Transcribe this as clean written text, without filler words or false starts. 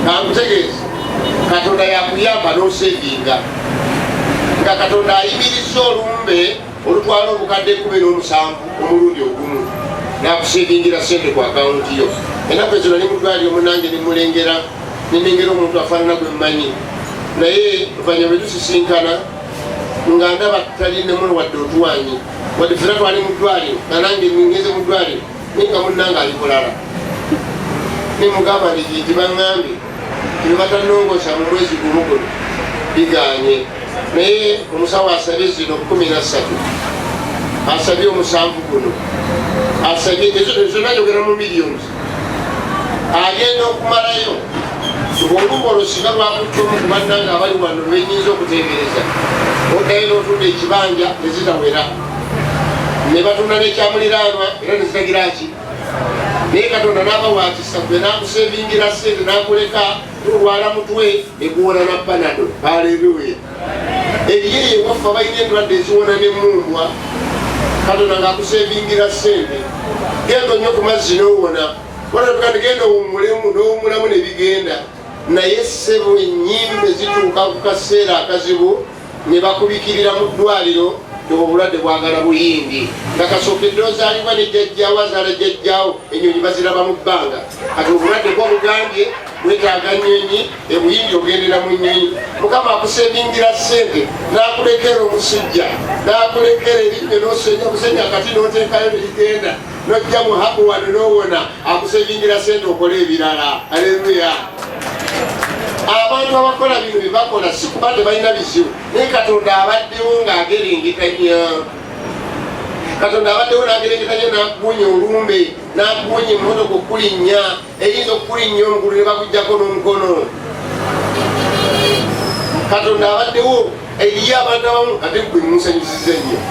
Kankutegeeza, Katonda yakuyamba n'osevinga, nga Katonda ayimirizza olumbe olutwala obukadde 17 omulundi ogumu, nakusevingira sente ku akawunti yo. Ennaku ezo nali mu ddwaliro, munange, nemulengera, nenengera omuntu afaanana gwe mmanyi, naye oluvanyuma bwe tusisinkana nga ndaba talinemu wadde otuwanyi, wadde fena twali mu ddwaliro, nga nange ngeze mu ddwaliro, naye nga munnange ali kulala. Nemugamba nti baŋŋambye tebatanongosa mu mwezi gumu guno, biganye, naye omusawo asabye zino 13, asabye omusanvu guno, asabye ezo zonna, njogera mu millions. Agenda okumalayo olumba olwo singa lwakutta omu ku bannange abali wano lwenyinza okuteebereza, oddayo n'otunda ekibanja nezitawera, ne batunda n'ekyamuliraanwa era nezitagira ki. Naye Katonda n'aba wakisa gwe n'akusevingira sente, n'akuleka tulwala mutwe neguwona na Panado. Aleluya! Eriyo ewaffe abalina endwadde eziwona nemumbwa. Katonda ng'akusevingira sente, genda onywe ku mazzi n'owona, walatukati genda owummulemu n'owummulamu ne bigenda. Naye ssebo, ennyimbe zituuka ku kaseera akazibu ne bakubikirira mu ddwaliro, obulwadde bwagala Buyindi, nga kasookedde ozaalibwa ne jjajjaawo azaala jjajjaawo, ennyonyi baziraba mu bbanga. Kati obulwadde bwo bugambye bwetaaga nnyonyi, ebuyindi ogendera mu nnyonyi. Mukama akusevingira ssente, n'akulekera omusujja, n'akulekera erinnyo, n'osenya busenya kati n'oteekayo nerigenda, nojja mu habu wano n'owona. Akusevingira ssente okole ebirala. Aleluya! Abantu abakola bino byebakola si kuba tebalina bizibu, naye Katonda abaddewo ng'agerengetanya. Katonda abaddewo n'agerengetanya, n'akuwonya olumbe, n'akuwonya emmotoka okulinnya, eyinza okukulinnya omugulu ne bakugjako n'omukono. Katonda abaddewo. Eriyo abantu abamu, ate gwe munsanyusiza ennyo.